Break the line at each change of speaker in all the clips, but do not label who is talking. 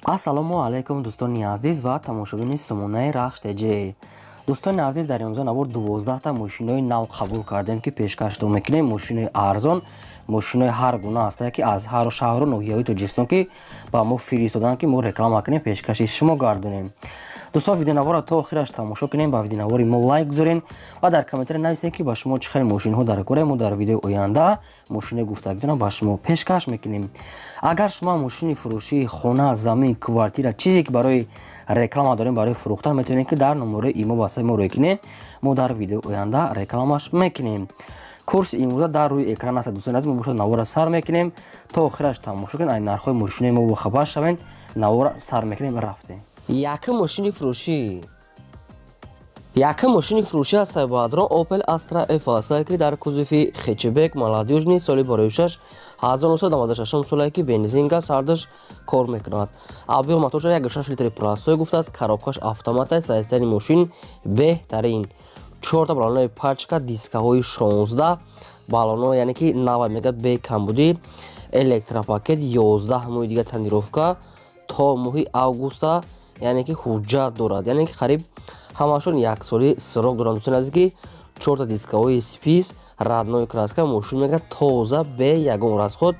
Ассалому алайкум, дӯстони азиз ва тамошобини сомонаи Рахш ТЖ. Дӯстони азиз, дар имрӯза навор 12та мошинои нав қабул кардем, ки пешкаштон мекунем. Мошинои арзон, мошинои ҳар гуна ҳастае, ки аз ҳар шаҳру ноҳияҳои Тоҷикистон ки ба мо фиристоданд, ки мо реклама кунем, пешкаши шумо гардонем. Дӯстон, видеонаворро то охираш тамошо кунем, ба видеонавори мо лайк гузорем ва дар комментария нависем, ки ба шумо чӣ хел мошинҳо дар кора. Мо дар видеои оянда мошинои гуфтагитонро ба шумо пешкаш мекунем. Агар шумо мошини фурӯшии хона, замин, квартира, чизе ки барои реклама дорем, барои фурӯхтан, метавонед, ки дар номерои имо ватсапи мо рӯй кунед. Мо дар видеои оянда рекламаш мекунем. Курси имрӯза дар рӯи экран аст. Дӯстони азиз, мо бошад навора сар мекунем, то охираш тамошо кунед, ай нархҳои мошинои мо бохабар шавед. Навора сар мекунем, рафтем. Якум мошини фурӯшӣ. Якум мошини фурӯшӣ аз Сайбадрон Opel Astra F аст, ки дар кузови хэтчбек, молодёжный, соли 2006, 1996 соле, ки бензин, газ ҳардуш кор мекунад. Объём моторша 1,6 литри простой гуфтааст, коробкаш автомат аст, состояние мошин беҳтарин. Чорта баллонои пачка, дискаҳои 16, баллоно яъне ки нава мегӯяд, бе камбудӣ, электропакет, 11 моҳи дига тонировка, то моҳи августа, яъне ки ҳуҷҷат дорад, яъне ки қариб ҳамашон яксолӣ срок доранд. Дӯстони азиз, ки чорта дискаҳои спис, родной краска, мошин мегӯяд тоза, бе ягон расход,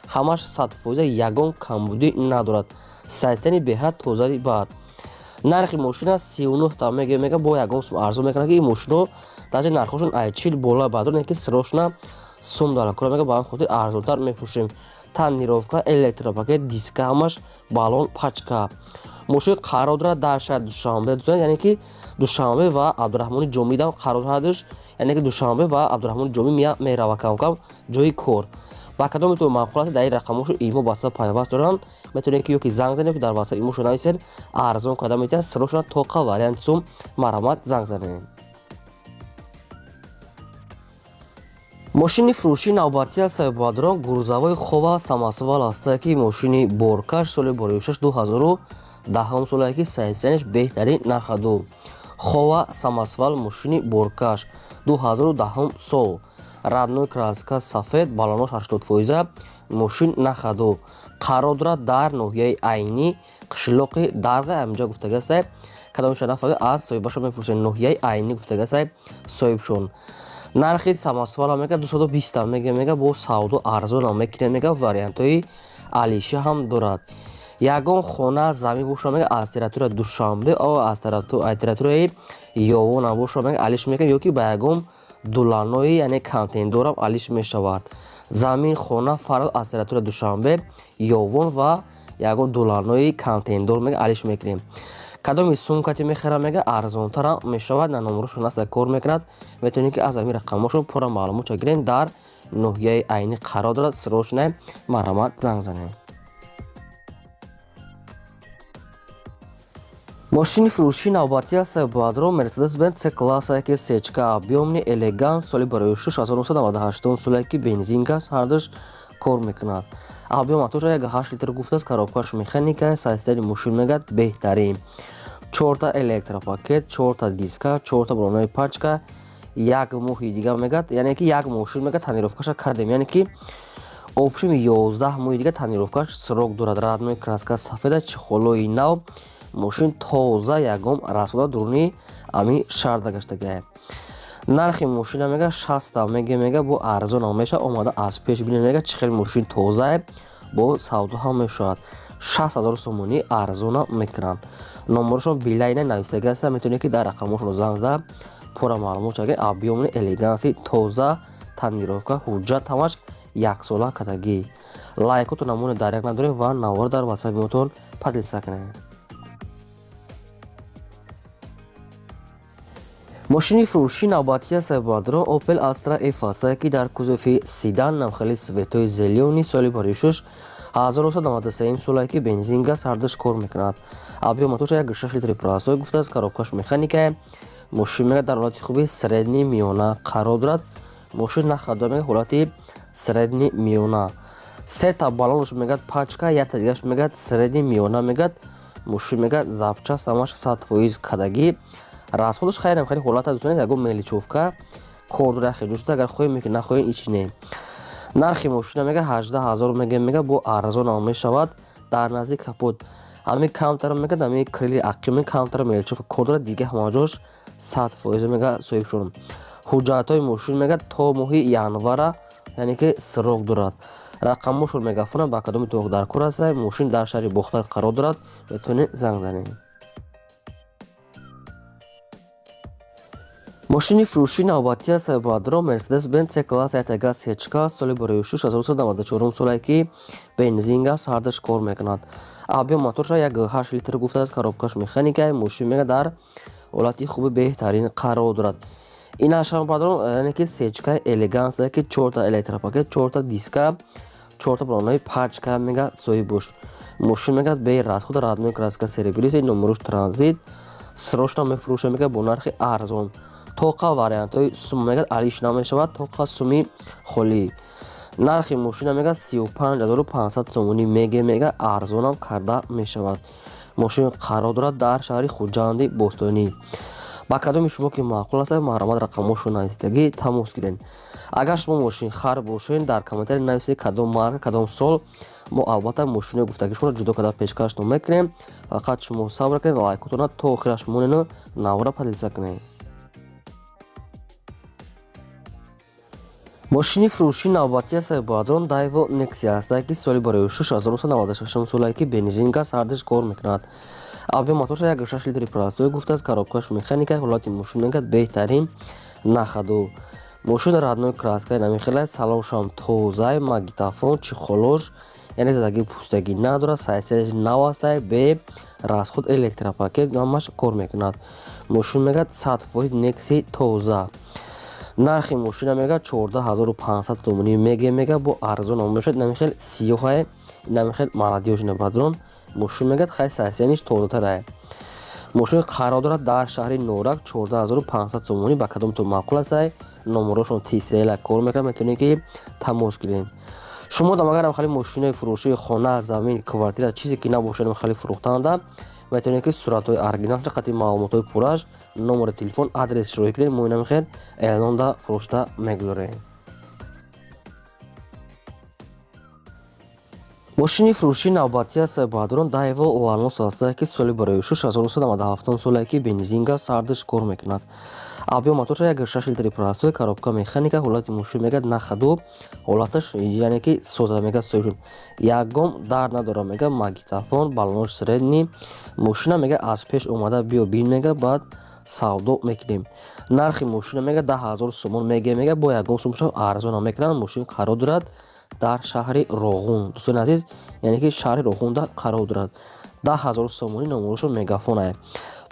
ҳамаш 100%, ягон камбудӣ надорад, состояние беҳад тозаи. Баъд нархи мошина 39 та мега, бо ягон сум арзон мекунад, ки ин мошино даже нархошон ай 40 бола баъдор, ки срочно сум дар кора мега, ба ҳамин хотир арзонтар мефурӯшем. Тонировка, электропакет, диска ҳамаш, баллон пачка. Мошин қарор дорад дар шаҳри Душанбе, дӯстон, яъне ки Душанбе ва Абдураҳмони Ҷомидам қарор дорад, яъне ки Душанбе ва Абдураҳмони Ҷомӣ мерава камкам ҷои кор. Ба кадометон маъқул аст, дар ин рақамошо имо ватсап пайваст доранд, метавонед ки ё ки занг занед, ё ки дар ватсап имошо нависед, арзон карда метавонад. Срочно тоқа вариант сум, марҳамат, занг занед. Мошини фурӯшии навбатӣ аз Сайбадрон грузовой Хова самосвал аст, ки мошини боркаш, соли 2006, 2010 соле, ки состояние ш беҳтарин нахаду. Хова самосвал, мошини боркаш, 2010 сол, родной краска сафед, баллонош 80%, мошин нахаду. Қарор дорад дар ноҳияи Айнӣ, қишлоқи Дарға. Ҳаминҷа гуфтагастай, кадомша нафаҳмед, аз соҳибашон мепурсед. Ноҳияи Айнӣ гуфтагастай соҳибшон. Нархи самосвала мега 220 мега, бо савдо арзонам мекунем мега, вариантҳои алиша ҳам дорад. Ягон хона, замин боша мега, аз территорияи Душанбе, аз территорияи Ёвона боша мега, алиш мекунем, ё ки ба ягон дуланои, яъне контейнердорам алиш мешавад. Замин, хона фарқ, аз территорияи Душанбе, Ёвон ва ягон дуланои контейнердор мега, алиш мекунем. Кадоми сумкати мехарам мега, арзонтарам мешавад. На номерошон аст, кор мекунад, метавонед, ки аз ҳамин рақамошон пурра маълумотша гиред. Дар ноҳияи Айнӣ қарор дорад, срочно марҳамат, занг занед. Мошини фурӯшии навбатӣ аст Сайбадрон Мерседес Бенз С класса, ки сечка, объёмный, элегант, соли 2006, 1998 соле, ки бензин, газ ҳардуш кор мекунад. Объём моторша 1,8 литр гуфтааст, коробкаш механика, состояние мошин мегӯяд беҳтарин. Чорта электропакет, чорта диска, чорта баллонои пачка, як моҳи дига мегӯяд, яъне ки як мошин мегӯяд тонировкаша кардем, яъне ки общем 11 моҳи дига тонировкаш срок дорад. Родной краска сафеда, чехолои нав, мошин тоза, ягон расхода, дуруни ами шарда гаштагиа. Нархи мошина мега 60 мега, бо арзонам мешавад, омада аз пеш бинед мега, чӣ хел мошин тозае, бо савдо ҳам мешавад. 60 000 сомонӣ арзона мекунанд. Номерошон билайна навистага аст, метавонед, ки дар рақамошонро занг зада, пурра маълумот шавед. Объёмный, элеганси, тоза, тонировка, ҳуҷҷат ҳамаш яксола катагӣ. Лайкотон намоне дар як надорем ва навора дар ватсапи мотон поделиться кунед. Мошини фурӯшии навбатӣ аст Сайбадрон Opel Astra F аст, ки дар кузови седан, намхели цветои зелёный, соли 2006, 1993 соле, ки бензин, газ ҳардуш кор мекунад. Объём моторша 1,6 литри простой гуфтааст, коробкаш механика. Мошин мега дар ҳолати хуби средний миёна қарор дорад. Мошин нахадо мега, ҳолати средний миёна. Сета баллонаш мегӯяд пачка, якта дигаш мегӯяд средний миёна мегӯяд. Мошин мегӯяд запчасть ҳамаш 100% кадагӣ. Расходаш хайрам хеле ҳолата, дӯстони, ягон мелочёвка кор дора, хеле ҷушта, агар хоҳем мекунем, нахоҳем ичи не. Нархи мошина мега 18 000 мега, бо арзонам мешавад. Дар наздик капот Ҳамин камтар мегӯяд, ҳамин крили ақими камтар мелочёвка кор дорад, дига ҳамаҷош 100% мега соҳиб шуд. Ҳуҷҷатҳои мошин мегӯяд то моҳи январа, яъне ки срок дорад. Рақамошон мегафона, ба кадоми тоқ дар кор аст. Мошин дар шаҳри Бохтар қарор дорад, метавонед занг занед. Мошини фурӯшии навбатӣ аст баъдро Mercedes-Benz C-класс 1.5 сечка соли 2094 соле ки бензин аст, ҳардаш кор мекунад. Объем моторша 1.8 литр гуфтааст, коробкаш механика, мошин мега дар ҳолати хуби беҳтарин қарор дорад. Ин ашам баъдро, яъне ки сечка элеганс, ки 4та электропакет, 4та диска, 4та балонои пачка мега соҳиб бош. Мошин мега бе расход, родной краска серебристый, номеруш транзит, срочно мефурӯша мега бо нархи арзон. Тоқа вариантҳои сум мегӯяд алиш намешавад, тоқа суми холӣ. Нархи мошина мегӯяд 35 500 сомонӣ меге, мега арзонам карда мешавад. Мошин қарор дорад дар шаҳри Хуҷанди бостонӣ. Ба кадоми шумо ки маъқул аст, марҳамат, рақамҳошро нависидагӣ тамос гиред. Агар шумо мошинхар бошед, дар комментарий нависед кадом марка, кадом сол, мо албатта мошинои гуфтагии шуморо ҷудо карда пешкаштон мекунем. Фақат шумо сабр кунед, лайкотона то охираш монену навора поделиться кунед. Мошини фурӯшии навбатӣ аст баъдрон Daewoo Nexia аст, ки соли 1996 соле ки бензин газ ҳардаш кор мекунад. Объем моторша 1.6 литри простой гуфтааст, коробкаш механика, ҳолати мошин мегӯяд беҳтарин, на ходу. Мошин родной краска намехелад, салоншам тоза, магнитофон, чехолош, яъне задагӣ пустагӣ надорад, сайсияш нав аст, бе расход, электропакет ҳамаш кор мекунад. Мошин мегӯяд 100% Nexia тоза. Нархи мошина мегӯяд 14 500 сомонӣ меге, мега бо арзон мешавад. Намихел сиёҳае, намихел молодёжный бадрон. Мошин мегӯяд хай сайсияниш тозатарае. Мошин қарор дорад дар шаҳри Норак, 14 500 сомонӣ. Ба кадом то маъқул аст, номерошон тисела кор мекунад, метавонед ки тамос гиред. Шумо дам агарам хали мошинои фурӯшии хона, замин, квартира, чизе ки набошад, хали фурӯхтанда, метавонед ки суратҳои оригиналша қати маълумотҳои пурраш, номери телефон, адрес широӣ кунед, мо инамихел эълонда фурӯшта мегузорем. Мошини фурӯшии навбатӣ аст баъдрон Daewoo Lanos аст, ки соли 1997 соле ки бензин газ ҳардаш кор мекунад. Объем моторша 1.6 литри простой, коробка механика, ҳолати мошин мегӯяд на ходу, ҳолаташ яъне ки соза мегӯяд соҳиб шуд. Ягон дард надорад мегӯяд, магнитофон, балонош средний, мошина мегӯяд аз пеш омада биё бин мегӯяд, баъд савдо мекунем. Нархи мошина мегӯяд 10 000 сомон меге, мегӯяд бо ягон сум арзонам мекунанд. Мошин қарор дорад дар шаҳри Роғун. Дӯстони азиз, яъне ки шаҳри Роғунда қарор дорад. 10 000 сомонӣ, номерошон мегафон.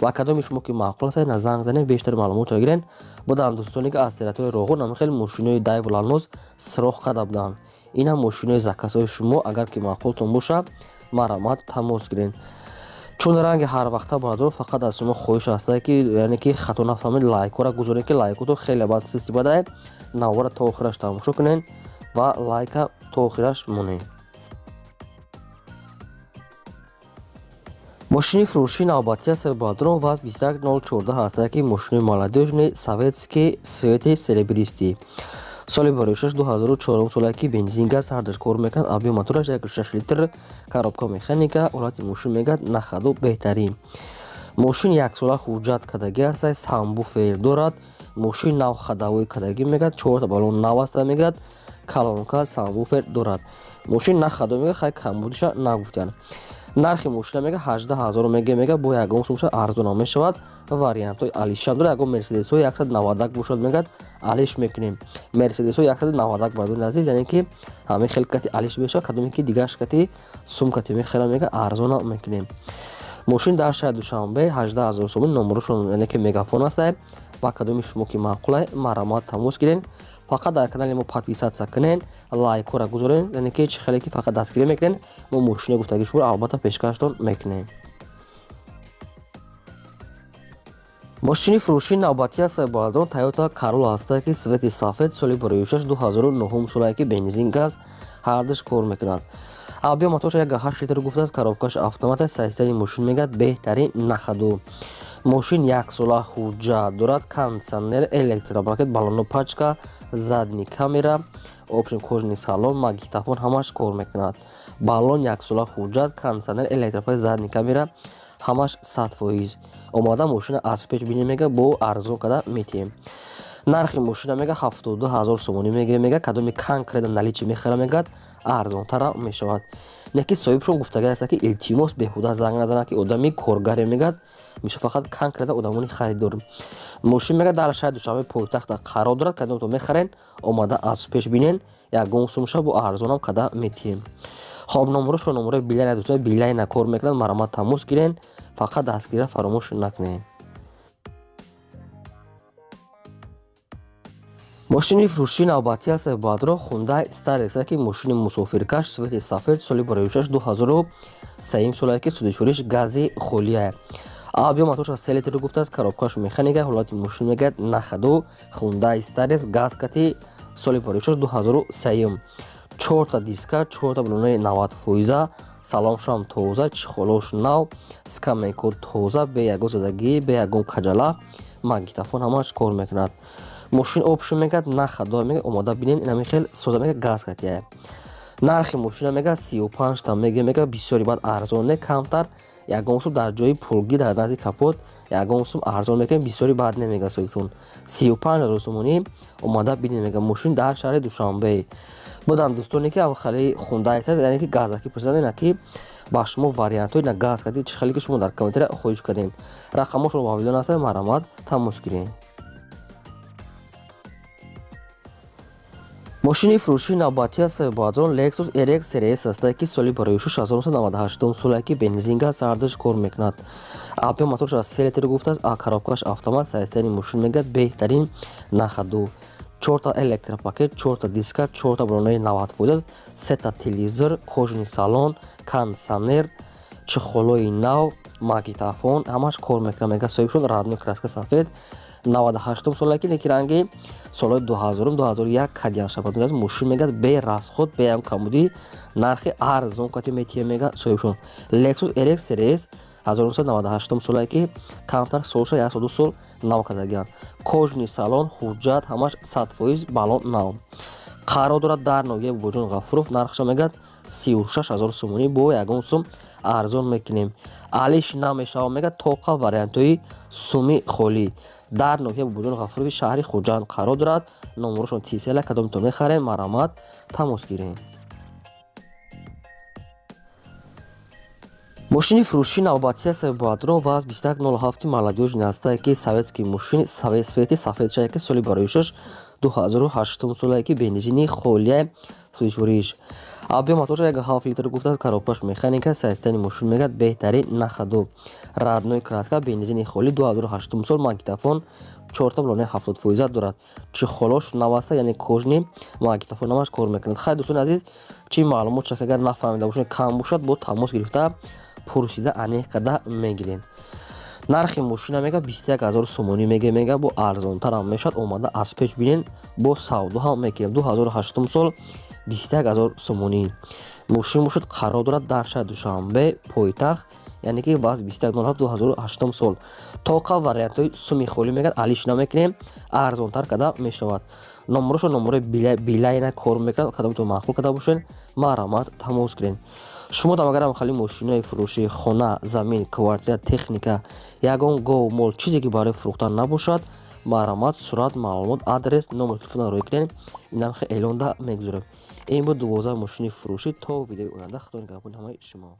Ба кадоми шумо ки маъқул аст, на занг занед, бештар маълумотро гиред. Буданд дӯстоне ки аз территорияи Роғун ҳам хеле мошинои Daewoo Lanos сироқ карда буданд. Ин ҳам мошинои заказҳои шумо, агар ки маъқултон бошад, марҳамат, тамос гиред. Чун ранги ҳар вақта бардор, фақат аз шумо хоҳиш аст ки, яъне ки хато нафаҳмед, лайкҳоро гузоред, ки лайкото хеле бад систи бадае. Навора то охираш тамошо кунед ва лайка то охираш монед. Мошини фурӯшии навбатӣ аст баъдрон ВАЗ 21014 аст, ки мошинои молодёжный советский цвети серебристый. Соли 2004 соле ки бензин газ ҳардаш кор мекунад, объем мотораш 1.6 литр, коробка механика, ҳолати мошин мегӯяд на ходу, беҳтарин. Мошин яксола ҳуҷҷат кардагӣ аст, сабвуфер дорад, мошин нав ходовой кардагӣ мегӯяд, чорта балон нав аст мегӯяд, колонка, сабвуфер дорад. Мошин на ходу мегӯяд, хай камбудиша нагуфтанд. Нархи мошина мега 18 000 меге, мега бо ягон сумша арзонам мешавад. Вариантҳои алишам дорад, ягон Мерседесҳои 191 бошад, мегӯяд алиш мекунем. Мерседесҳои 191, бардони азиз, яъне ки ҳамин хел кати алиш мешавад, кадоме ки дигараш кати сум кати мехӯрам, мега арзонам мекунем. Мошин дар шаҳри Душанбе, 18 000 сомон, номерошон яъне ки мегафон аст. Ба кадоми шумо ки маъқулай, марҳамат, тамос гиред. Фақат дар канали мо подписаться кунед, лайкҳоро гузоред, яъне ки чӣ хеле ки фақат дастгирӣ мекунед, мо мошинои гуфтагии шуморо албатта пешкаштон мекунем. Мошини фурӯшии навбатӣ аст баъдрон Toyota Corolla аст, ки цвети сафед, соли 2009 соле ки бензин газ ҳардаш кор мекунад. Объем моторша 1.8 литр гуфтааст, коробкаш автомат аст, состояние мошин мегӯяд беҳтарин, на ходу. Мошин яксола ҳуҷҷат дорад, кондитсионер, электропакет, балоно пачка, задний камера. Общем, кожаный салон, магнитофон ҳамаш кор мекунад. Баллон яксола, ҳуҷҷат, кондиционер, электропакет, задний камера ҳамаш 100%. Омада мошина аз пеш бинем, мега, бо арзон када метиҳем. Нархи мошина, мега, 72 000 сомонӣ мега. Кадоми конкретно наличие мехара, мегӯяд, арзонтара мешавад. Не ки соҳибшон гуфтагӣ аст, ки илтимос, беҳуда занг назанад, ки одами коргаре, мегӯяд, меша фақат конкретно одамони харидор. Мошин, мега, дар шаҳри Душанбе, пойтахта қарор дорад. Кадомто мехарен, омада аз пеш бинен, ягон сумша бо арзонам када метиҳем. Хоб, номерошро номерои Билайна, дӯстон, Билайна кор мекунад, марҳамат, тамос гирен, фақат дастгирира фаромӯш накунед. Мошини фурӯшии навбатӣ аст, баъдро Хундай Старекс, ки мошини мусофиркаш, цвети сафед, соли бароишаш 2003 солае, ки сӯзишвориш гази холия. Объём моторша 3 литр гуфтааст, коробкаш механика, ҳолати мошин, мегӯяд, на ходу. Хундай Старекс газ кати, соли бароишаш 2003, чорта диска, чорта баллонаи 90 фоиза, салоншам тоза, чехолош нав, скамейко тоза, бе ягон задагӣ, бе ягон каҷала, магнитофон ҳамаш кор мекунад. Мошин общем, мегӯяд, на ходу, мега, омода бинен, инами хел соза, мега, газ катия. Нархи мошина, мега, 35 та мега, бисёри баъд арзон не, камтар ягон сум дар ҷои пулгӣ дар назди капот ягон сум арзон мекунем, бисёри баъд не, мега соҳибчун. 35 000 сомонӣ, омода бинен, мега, мошин дар шаҳри Душанбе. Буданд дӯстоне, ки хеле хунда яъне ки газаки пурсиданд, ки ба шумо вариантҳои на газ кардӣ, чӣ хеле ки шумо дар комментария хоҳиш кардем. Рақамошон вавилон аст, марҳамат, тамос гирем. Мошини фурӯшии навбатӣ аст, баъдрон Lexus RX RS аст, ки соли барои 1998 соле, ки бензинга сардаш кор мекунад. Объём моторш аз 3 литр гуфтааст, а коробкаш автомат, состояние мошин, мегӯяд, беҳтарин, на ходу. Чорта электропакет, чорта диска, чорта баллонаи 90 фоиза, сета телевизор, кожаный салон, кондиционер, чехолои нав, магнитофон ҳамаш кор мекунад, мега соҳибшон. Родной краска сафед, 98 сола, ки неки ранги солҳои 2000, 2001 кадиан шавад. Мошин, мегӯяд, бе расход, бе ягон камбудӣ, нархи арзон кати метиҳем, мега соҳибшон. Lexus RX RS 1998 солае, ки камтар солша 102 сол нав кардагианд. Кожаный салон, ҳуҷҷат ҳамаш 100%, баллон нав. Қарор дорад дар ноҳияи Бобоҷон Ғафуров. Нархша, мегӯяд, 36 000 сомонӣ, бо ягон сум арзон мекунем. Алиш намешавад, мегӯяд, тоқа вариантҳои суми холӣ. Дар ноҳияи Бобоҷон Ғафурови шаҳри Хуҷанд қарор дорад. Номерошон тисела, кадомтон мехарем, марҳамат, тамос гирем. Мошини фурӯшии навбатӣ аст, баъдро ВАЗ 2107 молодёжный ҳастае, ки советский мошин, цвети сафедшае, ки соли бароишаш 2008 солае, ки бензини холия, сӯзишвориш. Объём моторша 1,7 литр гуфтааст, коробкаш механика, состояние мошин, мегӯяд, беҳтарин, на ходу. Родной краска, бензини холӣ, 2008 сол, магнитофон, чорта баллонаи 70 фоиза дорад. Чехолош нав аста, яъне кожаный, магнитофон ҳамаш кор мекунад. Хайр, дӯстони азиз, чӣ маълумот шак агар нафаҳмида бошед, кам бошад, бо тамос гирифта, пурсида, аниқ карда мегирем. Нархи мошина, мега, 21 000 сомонӣ мега, бо арзонтарам мешавад, омада аз пеш бинен, бо савдо ҳам мекунем. 2008 сол, 21 000 сомонӣ мошин бошад. Қарор дорад дар шаҳри Душанбе, пойтахт, яъне ки ВАЗ 2107, 2008 сол. Тоқа вариантҳои суми холӣ, мегӯяд, алиш намекунем, арзонтар карда мешавад. Номерошо номерои Билайна кор мекунад. Кадомтон маъқул карда бошед, марҳамат, тамос гиред. Шумо дам агарам хали мошинои фурӯши, хона, замин, квартира, техника, ягон гов, мол, чизе ки барои фурӯхтан набошад, марҳамат, сурат, маълумот, адрес, номер телефона рӯй кунед, инам хел эълонда мегузорем. Ин буд 12 мошини фурӯшӣ. То видеои оянда, худо нигаҳбони ҳамаи шумо.